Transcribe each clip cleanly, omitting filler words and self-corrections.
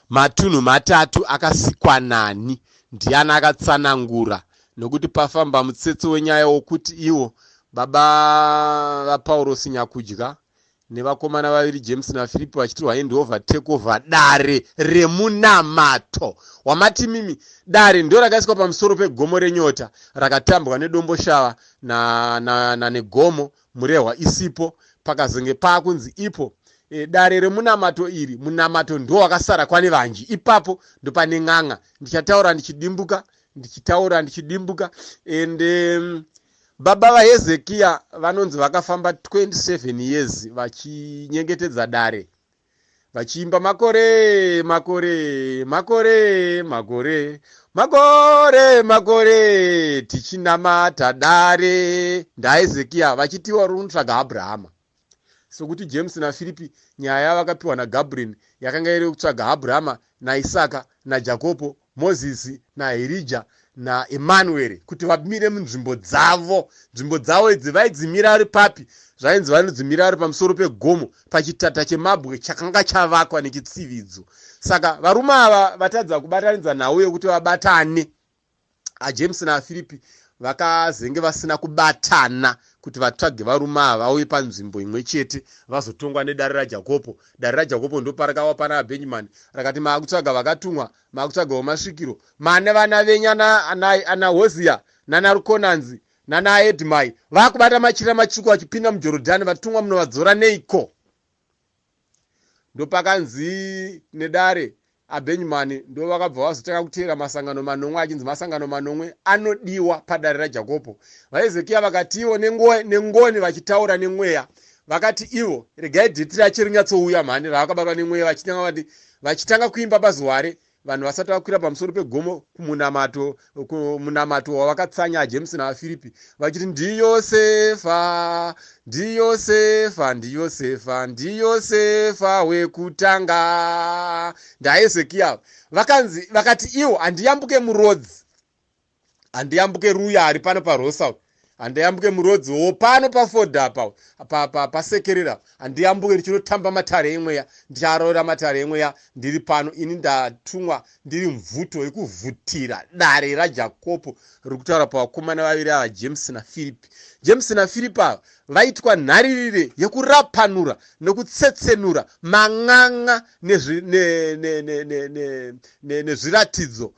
Matunhu matatu akasikwa nani? Ndiani akatsanangura? Nokuti pafamba mutsetse wenyaya wokuti iwo baba vaPaurosi Nyakudya nevakomana vaviri James naFiripi vachitirwa hand over take over dare remunamato wamati mimi dare ndo rakaiswa pamusoro pegomo renyota rakatambwa nedomboshava nanegomo na, na murehwa isipo pakazenge paakunzi ipo e, dare remunamato iri munamato ndo wakasara kwane vanji ipapo ndopane n'anga ndichataura ndichidimbuka ndichitaura ndichidimbuka and um, baba vahezekiya vanonzi vakafamba 27 years vachinyengetedza dare vachiimba makore makore makore makore makore makore tichinamata dare ndahezekiya vachitiwa runotsvaga abrahama sokuti james nafiripi nyaya yavakapiwa nagabriel yakanga iri yekutsvaga abrahama naisaka najakobo mozisi naherija naemanueri kuti vamire munzvimbo dzavo nzvimbo dzavo idzi vaidzimira ari papi zvainzi vanodzimira ari pamusoro pegomo pachitata chemabwe chakanga chavakwa nechitsividzo saka varume ava vatadza kubatanidza nhau yekuti vabatane ajames naafiripi vakazenge vasina kubatana kuti vatsvage varume ava vauye panzvimbo imwe chete vazotongwa nedare rajakopo dare rajakopo ndoparakawa pana abenjamani rakati maakutsvaga vakatumwa maakutsvagawo masvikiro mane vana venyu ana hosiya nana rukonanzi nana edmai vakubata machira matsvuku vachipinda mujorodhani vatumwa munovadzora neiko ndopakanzi nedare abenjamani ndo vakabva vazotanga kuteera masangano manomwe achinzi masangano manomwe anodiwa padare rajakopo vahezekiya vakati ivo nengoni vachitaura nemweya vakati ivo regai dheti racho rinyatsouya mhani ravakabatwa nemweya vachitanga vati vachitanga kuimba pazuware vanhu vasati vakwira pamusoro pegomo kumunamato kumunamato wavakatsanya james navafiripi vachiti ndiyosefa ndiyosefa ndiyosefa ndiyosefa wekutanga ndahezekiya vakanzi vakati iwo handiyambuke murodzi handiyambuke ruya ari pano parosau handiyambuke murodzi wo pano pafoda apa pasekerera handiyambuke ndichinotamba matare emweya ndicharoora matare emweya ndiri pano ini ndatumwa ndiri mvuto yekuvhutira dare rajakopo riri kutaura pavakomana vaviri ava james nafiripi james nafiripi ava vaitwa nharirire yekurapanura nekutsetsenura man'an'a nezviratidzo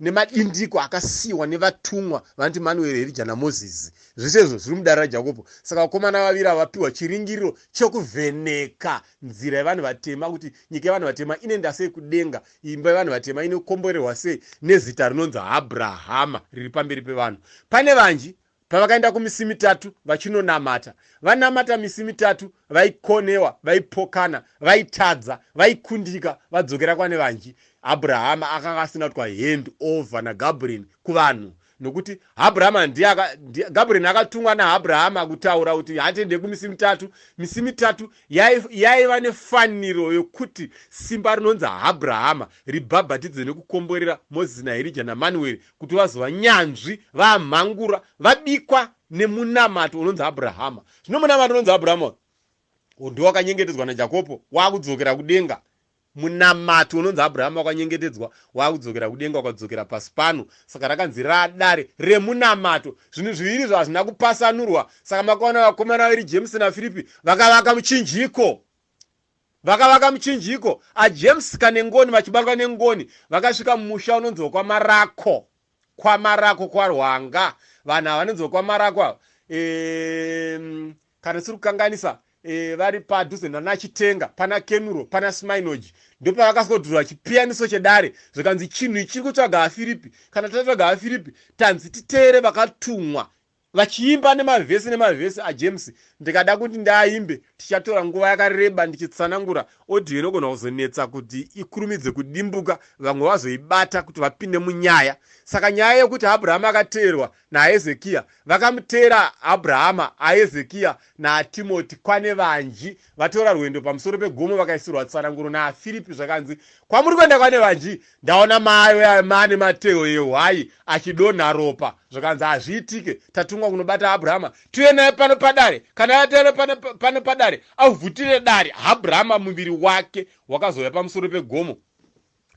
nemadindiko akasiyiwa nevatumwa vanoti manuel erija namozisi zvese izvo zviri mudare rajakobo saka vakomana vaviri ava vapiwa chiringiriro chekuvheneka nzira yevanhu vatema kuti nyika yevanhu vatema inoenda sei kudenga imba yevanhu vatema inokomborerwa sei nezita rinonzi abrahama riri pamberi pevanhu pane vanji Pavakaenda kumisi mitatu vachinonamata, vanamata misi mitatu vaikonewa, vaipokana, vaitadza, vaikundika, vadzokera kwanevanji. Abrahama akanga asina kutwa hand over naGabriel kuvanhu nokuti Abrahama ndiye Gabriel akatumwa naAbrahama kutaura kuti hatende kumisi mitatu. Misi mitatu yaiva nefaniro yokuti simba rinonzi Abrahama ribhabhatidze nekukomborera Moses naErija naManueri kuti vazova nyanzvi vamhangura vabikwa nemunamato unonzi abrahama zvino munamato unonzi abrahama ndo wakanyengetedzwa najakopo wakudzokera kudenga munamato unonzi abrahama wakanyengetedzwa wakudzokera kudenga wakadzokera pasi pano saka rakanzi radare remunamato zvinhu zviviri izvo hazvina kupasanurwa saka makaona vakomana vaviri james nafiripi vakavaka muchinjiko Vakavaka muchinjiko aJames Kanengoni vachibatwa nengoni vakasvika mumusha unonzi wekwaMarako kwaMarako kwaRwanga vanhu ava vanonzi wekwaMarako ava e, kana siri kukanganisa e, vari padhuze nanaChitenga pana Kenuro pana Smainoji ndopavakasvodhurwa chipiyaniso chedare zvikanzi chinhu ichi chiri kutsvaga aFiripi kana tatsvaga aFiripi tanzi titeere vakatumwa Vachiimba nemavhesi nemavhesi aJames ndikada kuti ndiaimbe tichatora nguva yakareba ndichitsanangura audio inogona kuzonetsa kuti ikurumidze kudimbuka vamwe vazoibata kuti vapinde munyaya saka nyaya yekuti abrahama akateerwa nahezekiya vakamuteera abrahama ahezekiya natimoti kwane vanji vatora rwendo pamusoro pegomo vakaisirwa tsananguro naafiripi zvakanzi kwamuri kuenda kwane vanji ndaona mayo mane matehwe ehwai achidonha ropa zvakanzi hazviitike tatumwa vakatumwa kunobata Abrahama, tiuye naye pano padare. Kana atare pano, pano padare, avhutire dare. Abrahama muviri wake wakazouya pamusoro pegomo.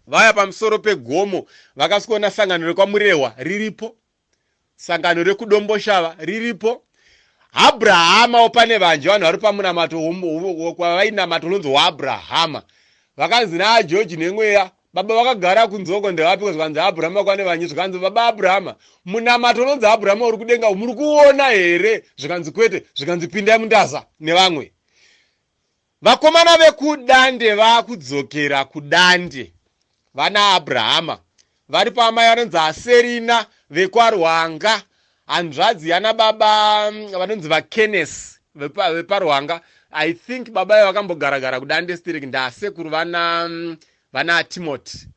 Vauya pamusoro pegomo, vakasvikoona sangano rekwaMurehwa riripo, sangano rekuDomboshava riripo. Abrahama pane vanje vanhu vari pamunamato kwavainamata unonzi waAbrahama. Vakanzi naJoji nemweya, baba vakagara kunzoko ndevapiko? Zvikanzi Abrahama kwane vanye. Zvikanzi baba Abrahama, munamato unonzi Abrahama uri kudenga muri kuona here? Zvikanzi kwete. Zvikanzi pindai mundaza nevamwe. Vakomana vekuDande vakudzokera kuDande vana Abrahama vari paamai vanonzi Aserina vekwaRwanga, hanzvadzi yana baba vanonzi vaKenesi vepaRwanga. I think baba ivo vakambogaragara kuDande stereki, ndasekuru vana vana Timoti.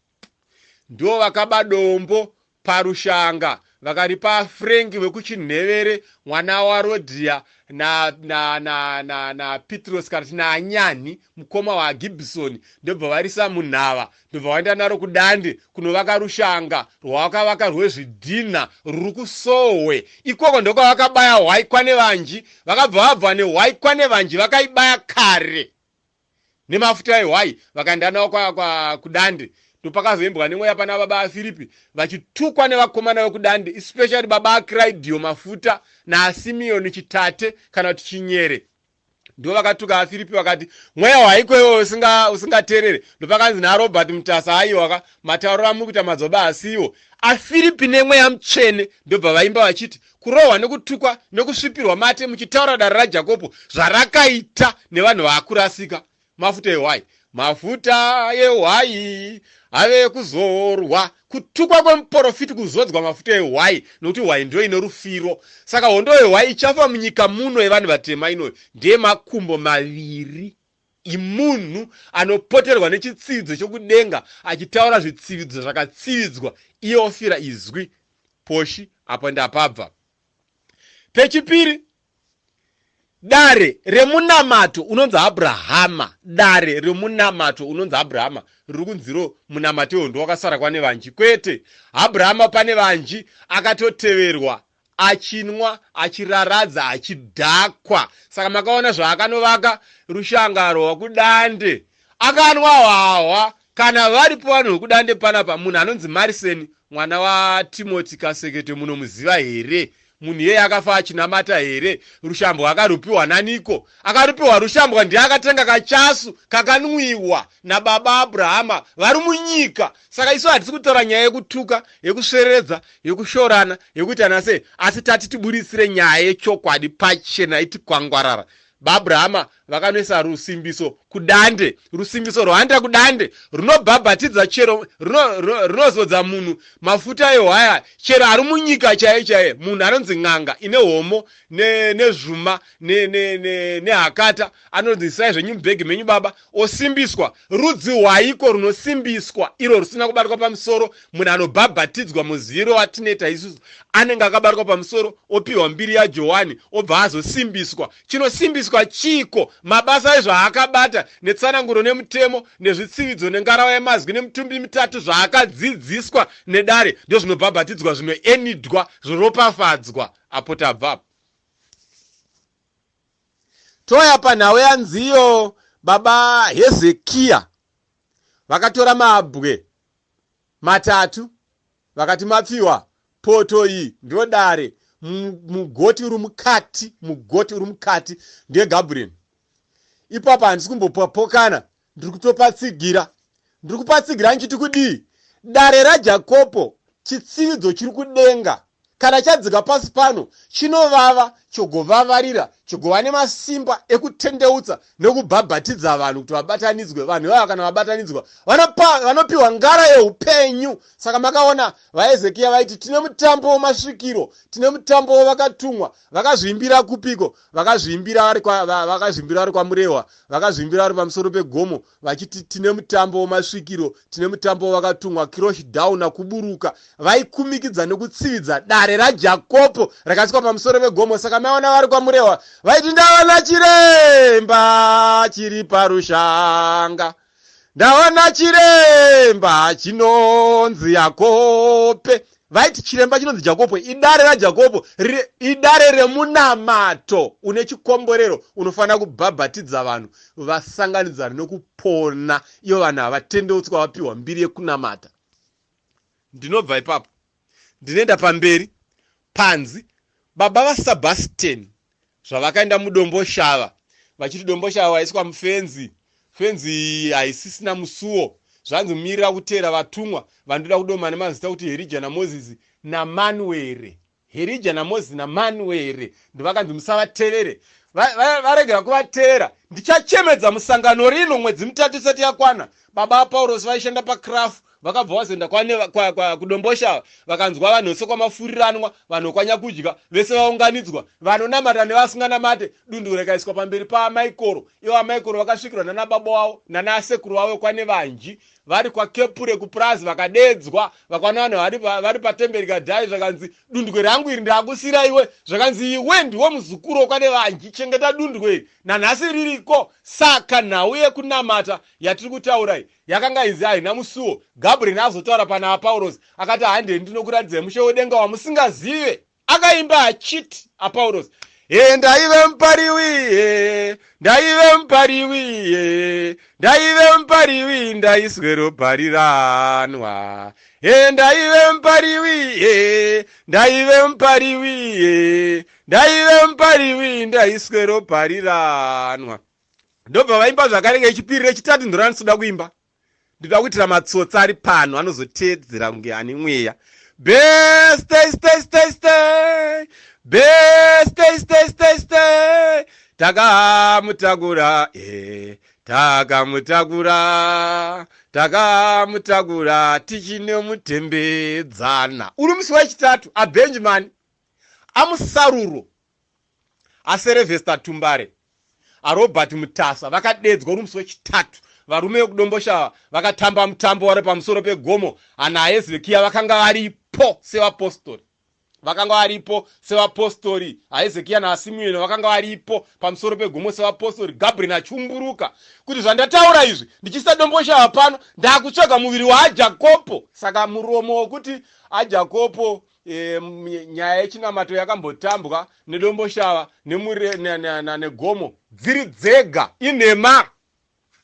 Ndivo vakaba dombo parushanga vakaripa Frank vekuChinhevere, mwana waRodhia naPitrosi na, na, na, na kana kuti naAnyanhi mukoma waGibsoni, ndobva varisa munhava, ndobva vaenda naro kuDande kunovaka rushanga rwavakavaka rwezvidhinha ruri kuSowe ikoko. Ndokwavakabaya hwai kwanevanji, vakabva vabva nehwai kwanevanji vakaibaya kare nemafuta ehwai, vakaenda nawo kuDande. Ndopakazoimbwa nemweya pana baba aFiripi vachitukwa nevakomana vekuDande, especially baba aKraidio Mafuta naSimeoni Chitate kana kuti Chinyere. Ndo vakatuka aFiripi vakati mweya waiko iwo usingateerere. Ndopakanzi naRobert Mutasa, aiwaka matauriro amuri kuita madzoba asiwo aFiripi nemweya mutsvene. Ndobva vaimba vachiti kurohwa nekutukwa nekusvipirwa mate muchitaura dare raJakopo zvarakaita nevanhu vaakurasika. Mafuta ehwai, mafuta ehwai ave kuzorwa. Kutukwa kwemuporofiti kuzodzwa mafuta ehwai, nokuti hwai ndiyo ine rufiro. Saka hondo yehwai ichafa munyika muno yevanhu vatema inoyo ndeyemakumbo maviri imunhu anopoterwa nechitsividzo chokudenga achitaura zvitsividzo zvakatsividzwa, iye ofira izwi poshi apo ndapabva. Pechipiri, dare remunamato unonzi Abrahama, dare remunamato unonzi Abrahama riri kunziro munamato iwo wakasara kwane vanji. Kwete, Abrahama pane vanji akatoteverwa achinwa, achiraradza, achidhakwa. Saka makaona zvaakanovaka rushanga rwakudande, akanwa hwahwa. Kana varipo vanhu vekudande panapa, munhu anonzi Mariseni mwana waTimoti Kasekete munomuziva here? Munhu iyeye akafa achinamata here? Rushambwa akarupiwa naniko? Akarupiwa rushambwa ndiye akatenga kachasu kakanwiwa nababa Abrahama vari munyika. Saka isu hatisi kutaura nyaya yekutuka, yekusvereredza, yekushorana, yekuitana sei, asi tati tiburitsire nyaya yechokwadi pachena iti kwangwarara. BaAbrahama vakanoisa rusimbiso kudande. Rusimbiso rwaanoita kudande runobhabhatidza chero runozodza runo munhu mafuta ehwaya chero ari munyika chaiye chaiye. Munhu anonzi n'anga ine homo nezvuma nehakata ne, ne, ne anonzi isai zvenyu mubhegi menyu baba, osimbiswa. Rudzi hwaiko runosimbiswa iro rusina kubatwa pamusoro. Munhu anobhabhatidzwa muziviro watinoita isusu anenge akabatwa pamusoro, opiwa mbiri yaJohani, obva azosimbiswa. Chinosimbiswa chiiko? Mabasa ezvaakabata netsananguro nemutemo nezvitsividzo nengarava yemazwi nemitumbi mitatu zvaakadzidziswa nedare ndozvinobhabhatidzwa, zvinoenidwa, zvoropafadzwa. Apo tabva apo touya panhau yanziyo baba Hezekiya vakatora mabwe matatu vakati mapfiwa poto iyi ndo dare, mugoti uri mukati, mugoti uri mukati ndeGabriel. Ipapo handisi kumbopokana, ndiri kutopatsigira, ndiri kupatsigira ndichiti kudii? Dare raJakopo chitsividzo chiri kudenga, kana chadzika pasi pano chinovava, chogovavarira, chigova nemasimba ekutendeutsa nekubhabhatidza vanhu kuti vabatanidzwe. Vanhu ivava kana vabatanidzwa vanopiwa ngara yeupenyu. Saka makaona vaHezekiya vaiti tine mutambo wemasvikiro, tine mutambo wevakatumwa. Vakazviimbira kupiko? Vakazviimbira vari kwaMurehwa, vakazviimbira vari pamusoro pegomo vachiti tine mutambo wemasvikiro, tine mutambo wevakatumwa, kirosh down kuburuka. Vaikumikidza nekutsividza dare raJakopo rakaiswa pamusoro pegomo. Saka maiona vari kwaMurehwa vaiti ndaona chiremba chiri parushanga, ndaona chiremba chinonzi Yakope. Vaiti chiremba chinonzi Jakopo idare raJakopo, idare remunamato une chikomborero unofanira kubhabhatidza vanhu vasanganidzana nokupona. Ivo vanhu havatendeutswa vapiwa mbiri yekunamata. Ndinobva ipapo ndinoenda pamberi panzi baba vaSabastian zvavakaenda muDomboshava vachiti Domboshava waiswa mufenzi, fenzi iyi haisisina musuwo, zvanzi mirira kuteera vatumwa vandoda kudoma nemazita kuti Herija naMozisi naManuere. Herija naMozisi naManuere ndovakanzi musavatevere. Varegera kuvatevera ndichachemedza musangano rino mwedzi mitatu isati yakwana. Baba vaPaurosi vaishanda paCrafu vakabva vazoenda kuDomboshava vakanzwa vanhu vese kwamafuriranwa, vanhu vekwaNyakudya vese vaunganidzwa, vanonamata nevasinganamate. Dundu rikaiswa pamberi paamaikoro. Ivo amaikoro vakasvikirwa nana baba wavo nana sekuru vavo vekwaNevanji vari kwaKepure kupurazi vakadeedzwa vakaona vanhu vari patemberi kadhai zvakanzi dundwe rangu iri ndakusira iwe zvakanzi iwe ndiwe muzukuru wekwaNevanji chengeta dundwe iri nanhasi ririko. Saka nhau yekunamata yatiri kutaura iyi yakanga inzi haina musuwo. Gabriel azotaura pana aPaurosi akati handei ndinokuratidzai mushe wedenga wamusingazive. Akaimba achiti aPaurosi he ndaive mupariwi he ndaive mupariwi he ndaive mupariwi ndaisweropariranwa he ndaive mupariwi he ndaive mupariwi he ndaive mupariwi ndaisweropariranwa. Ndobva vaimba zvakare ngechipiri rechitatu ndorandinoda kuimba. Ndinoda kuitira matsotsi ari pano anozoteedzera kunge ane mweya. Be stay stay stay stay be stay stay stay stay takamutakura eh takamutakura takamutakura tichinomutembedzana. Uri musi wechitatu aBenjamin aMusaruro aSerevester Tumbare, aRobert Mutasa vakadedzwa uri musi wechitatu. Varume vekuDomboshava vakatamba mutambo vari pamusoro pegomo. Ana aHezekiya vakanga varipo sevapostori. Vakanga varipo sevapostori. AHezekiya naSimeoni vakanga varipo pamusoro pegomo sevapostori. Gabriel achiumburuka kuti zvandataura izvi ndichiisa Domboshava pano ndakutsvaga muviri waaJakopo. Saka muromo wokuti aJakopo e, nyaya yechinamato yakambotambwa neDomboshava negomo dziri dzega inhema.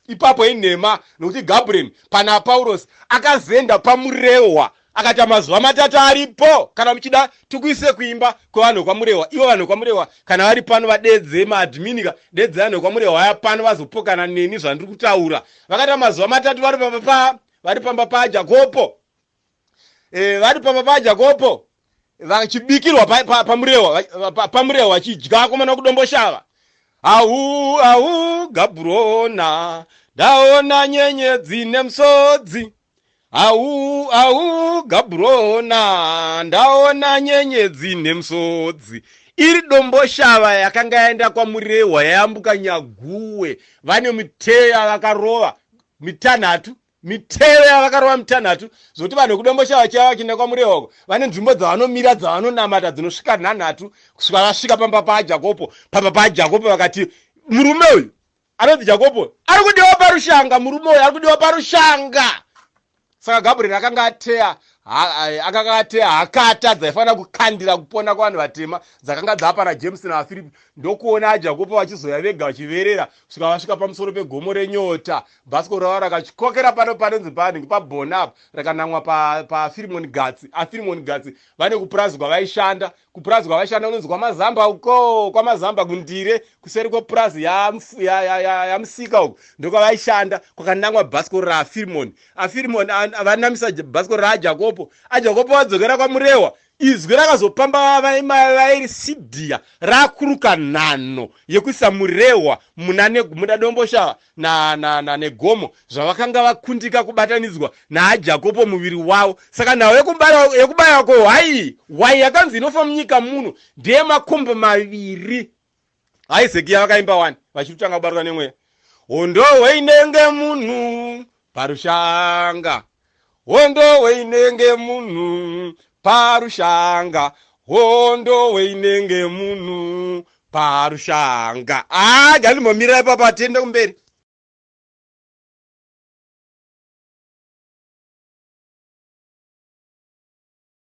Ipapo inhema nokuti Gabriel pana Paurosi akazoenda paMurehwa akati mazuva matatu aripo kana muchida tikuise kuimba kwevanhu vekwaMurehwa. Ivo vanhu vekwaMurehwa kana vari pano vadedze maadminika dedze vanhu vekwaMurehwa vaya pano vazopokana neni zvandiri kutaura. Vakati mazuva matatu vari pamba pa vari pamba paJakopo e, vari pamba paJakopo vachibikirwa paMurehwa paMurehwa vachidya vakomana kuDomboshava. Au au Gaburona ndaona nyenyedzi nemusodzi. Au au Gaburona ndaona nyenyedzi nemusodzi. Iri Domboshava yakanga yaenda kwaMurehwa yayambuka Nyaguwe vane miteya vakarova mitanhatu Miteyo yavakarova mitanhatu zvokuti vanhu vekuDombosha vachiva vachienda kwaMurehwa uko vane nzvimbo dzavanomira dzavanonamata dzinosvika nhanhatu kusvika vasvika pamba paJakopo. Pamba paJakopo vakati murume uyu anonzi Jakopo ari kudiwa parushanga, murume uyu ari kudiwa parushanga. Saka Gabriel akanga ateya akanga ateya hakata dzaifanira kukandira kupona kwavanhu vatema dzakanga dzapana James naFiripi ndokuona aJakopo vachizoya vega vachiverera kusvika vasvika pamusoro pegomo renyota. Bhasikoro ravo rakatyokera pano panonzi panenge pabhona apa rakanamwa paFirimoni pa Gatsi. AFirimoni Gatsi vane kupurazi kwavaishanda. Kupurazi kwavaishanda kunonzi kwaMazamba uko, kwaMazamba kuNdire kuseri kwepurazi yaMsika ya, ya, ya, ya uko ndokwavaishanda kwakanamwa bhasikoro raFirimoni. AFirimoni vanamisa bhasikoro raJakopo. AJakopo vadzokera kwaMurehwa Izwi rakazopamba vaErisidhiya rakuruka nhanho yekuisa Murehwa muna muna Domboshava naNegomo zvavakanga vakundika kubatanidzwa naaJakopo muviri wavo. Saka nhau yekubaya kwehwai iyi, hwai yakanzi inofa munyika muno ndeyemakomba maviri. Haizekiya vakaimba wani vachitotanga kubatwa nemweya. Hondo hweinenge munhu parushanga, hondo hweinenge munhu parushanga, hondo hweinenge munhu parushanga. Ah, jandimbomirira ipapa tiende kumberi.